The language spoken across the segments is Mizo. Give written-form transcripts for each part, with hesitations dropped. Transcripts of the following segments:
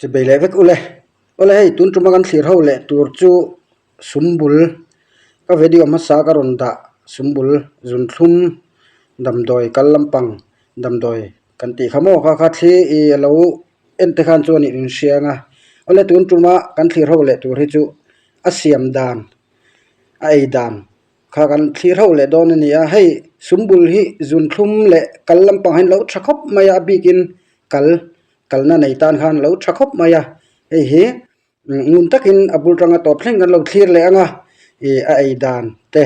Chi bei leh vek ule. Awle hei tun tuma kan thlir ho leh tur chu sumbul ka video hmasa ka rawn dah sumbul zunthlum damdawi kal lampang damdawi kan tih kha maw kha kha thli ih a lo en te khan chuan in inhria ang a. Awle tun tuma kan thlir ho leh tur hi chu a siam dan a ei dan. Kha kan thlir ho leh dawn a ni a, hei sumbul hi zunthlum leh kal lampang hian lo tha khawp mai a, a bikin kal kalna nei tan khan lo tha khawp mai a, hei hi ngun takin a bul tanga tawp thleng kan lo thlir leh ang a, ih a ei dan te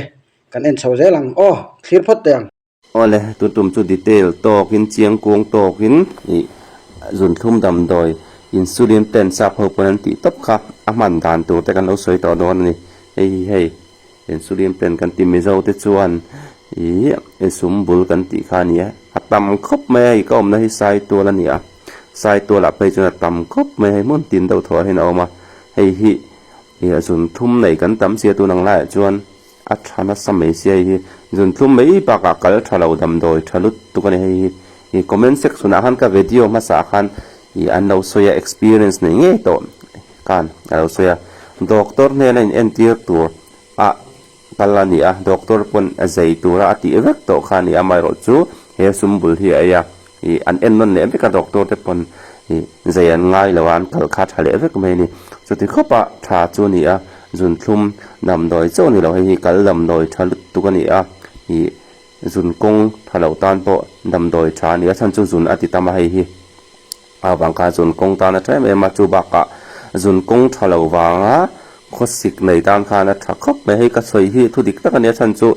kan en chho zel ang aw thlir phawt teh ang. Awle, tun tum chu detail tawkin chiangkuang tawkin ih zunthlum damdawi insulin pen sap ho pawn an tih tawp kha a hman dan tur te kan lo sawi tawh dawn a ni. Hei hi hei insulin pen kan ti Mizo te chuan ih sum bul kan tih kha a ni a, a tam khawp mai a, ih ka awmna hi Saitual a ni a, Saitualah phei chuan a tam khawp mai a, hei hmun tin deuh thawh hian a awm a, hei hi ih zunthlum nei kan tam sia tun ang laiah chuan. A tha nasa mai sia hei hi zunthlum mai bakah kal tha lo damdawi tha lut tuk a ni hei hi ih comment section ah khan ka video hmasa ah khan ih an lo sawi a experience nei ngei tawh khan a lo sawi a doctor hnena in entir tur ah kal a ni a doctor pawn a zei tura a tih vek tawh kha a ni a amaherawh chu he sum bul hi a ei a ih an en nawn leh vek a doctor te pawn ih zei an ngai lo a an kal kha tha leh vek mai a ni chuti khawp a tha chu a ni a zunthlum damdawi chauh a ni lo hei hi kal damdawi tha lutuk a ni a ih zun kawng tha loh tan pawh damdawi tha a ni a chhan chu zun a ti tam a hei hi a vang khan zun kawng tan a tha em em a chu bakah zun kawng tha lo vanga khawsik nei tan khan a tha khawp mai hei ka sawi hi thu dik tak a ni a chhan chu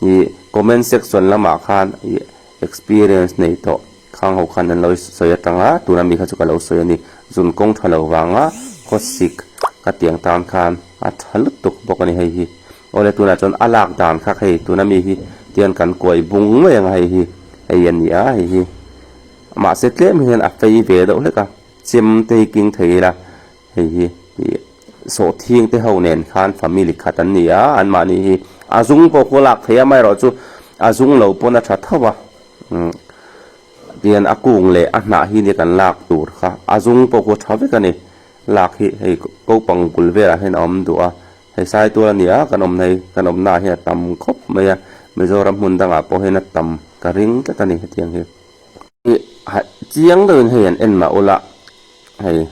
ih comment section lamah khan ih Experience nei tawh khang ho khan an lo sawi atanga tuna mi kha chu ka lo sawi a ni. Zun kawng tha lo vanga khawsik ka tiang tan khan a tha lutuk bawk a ni hei hi. Awle tunah chuan a lak dan kha hei tuna mi hi tian kan kuai bung mai ang a hei hi hei a ni a hei hi. Mahse tlem hian a fei ve deuh hlek a chem te hi king thei ila hei hi ih sawhthing te ho nen khan family khat an ni a anmahni hi a zung pawh khu a lak theih a amaherawhchu a zung lo pawn a tha tho a umm tihian a kung leh a hnah hi nia kan lak tur kha a zung pawh khu a tha vek a ni lak hi hei kopang bul velah hian a awm duh a hei saitual a ni a kan awmna hi kan awmna ah hian a tam khawp mai a Mizoram hmun dangah pawh hian a tam ka ring tlat a ni hetiang hi ih chiang deuhin hei an en mah ula hei.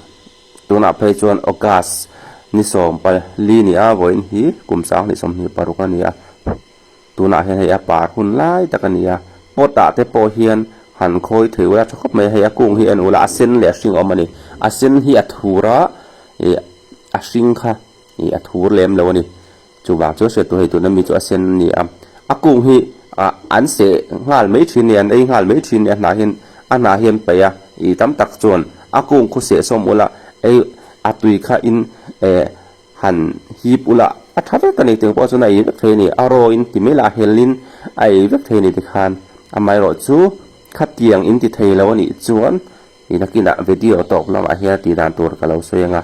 Tunah phei chuan August ni 14 ni a, vawiin hi kum 2026 a ni a. Tunah hian hei a par hun lai tak a ni a, pot ah te pawh hian han khawi thei ula tha khawp mai a, hei a kung hi en ula a sen leh a hring a awm a ni. A sen hi a thur a, ih a hring kha ih a thur lem lo a ni. Chuvang chuan hriat tur hei tuna mi chu a sen a ni a, a kung hi ah an seh nghal mai thin a ni, an ei nghal mai thin a ni a hnah hian a hnah hian paih a, ih tam tak chuan a kung khu seh sawm ula ei a tui kha in eh han hip ula a tha vek a ni tih pawh chuan a ei vek thei a ni, a raw in ti mai lah a hel in a ei vek thei a ni tikhan amaherawh chu khatiang in ti thei lo a nih chuan ih nakinah video tawp lamah hian tih dan tur ka lo sawi ang a.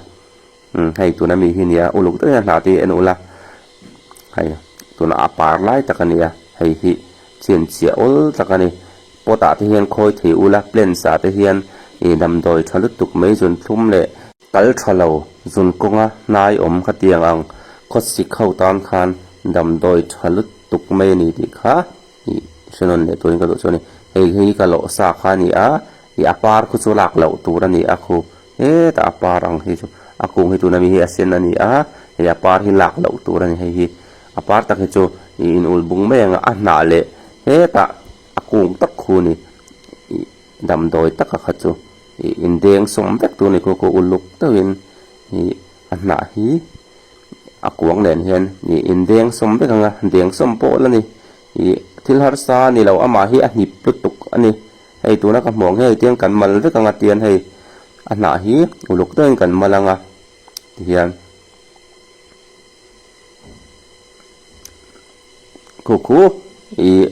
Umm hei tuna mi hi nia uluk deuh hian hla te hi en ula hei tuna a par lai tak a nia hei hi chhinchhiah awl tak a ni pot ah te hian khawi thei ula plants ah te hian ih damdawi tha lutuk mai zun thlum leh kal tha lo zun kawnga hnai awm khatiang ang khawsik ho tan khan damdawi tha lutuk mai a ni tih kha ih hre nawn leh turin ka duh chu a ni hei hi ka lawh sa kha a ni a ih a par khu chu lak loh tur a ni a khu. Hetah a par ang hi chu a kung hi tuna mi hi a sen a ni a, hei a par hi lak loh tur a ni hei hi a par tak hi chu ih in ul bung mai ang a a hnah leh hetah a kung tak khu ni ih damdawi taka kha chu ih in deng sawm vek tur a ni khaw khaw uluk deuhin ih a hnah hi a kuang nen hian ih in deng sawm vek ang a deng sawm pawh la ni ih thil harsa a ni lo amah hi a hnip lutuk a ni. Hei tuna ka hmuh ang hi hei tiang kan mal vek anga tian hei a hnah hi uluk deuhin kan mal anga tihian khu khu ih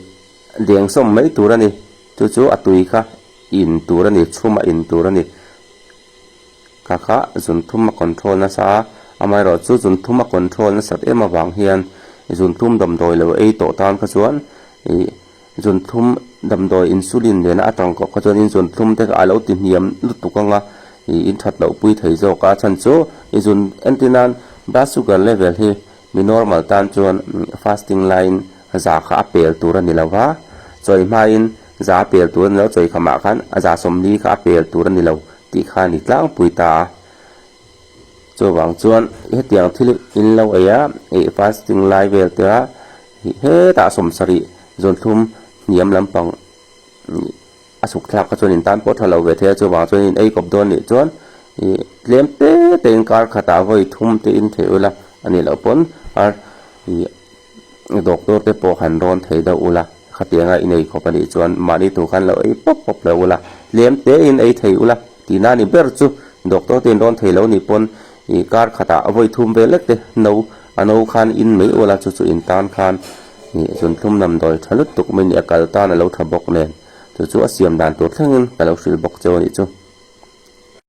deng sawm mai tur a ni chu chu a tui kha in tur a ni chhum a in tur a ni kha kha zunthum a control nasa a amaherawh chu zunthum a control nasat em avang hian zunthum damdawi lo ei tawh tan kha chuan ih. Zunthlum damdawi insulin nena a tangkawp kha chuanin zunthlum te kha a lo ti hniam lutuk ang a. Ih in that loh pui thei zawk a chhan chu i zun entir nan blood sugar level hi mi normal tan chuan fasting laiin za kha a pel tur a ni lo va, chawi hmain za a pel tur a ni lo, chawi khamah khan a za sawmli kha a pel tur a ni lo tih kha a ni tlangpui ta a. Chuvang chuan hetiang thil in lo ei a, ih fasting lai vel te a hetah sawmsarih zunthlum hniam lampang A chhuk thlak kha chuan in tan pawh tha lo ve thei a, chuvang chuan in ei kawp dawn nih chuan ih tlem te te in kar khatah vawi thum te in thei ula a nih loh pawn ar ih doctor te pawh han rawn thei deuh ula khatianga in ei khawp a nih chuan mahni tur khan lo ei pawp pawp lo ula tlem te in ei thei ula tihna a ni ber chu doctor te in rawn thei lo nih pawn ih kar khatah vawi thum vel lek te no a no khan in mai ula chu chu in tan khan ih zunthlum damdawi tha lutuk mai a nih a kal tan a lo tha bawk nen. Chu chu a siam dan tur thlengin ka lo hrilh bawk cheu a nih chu.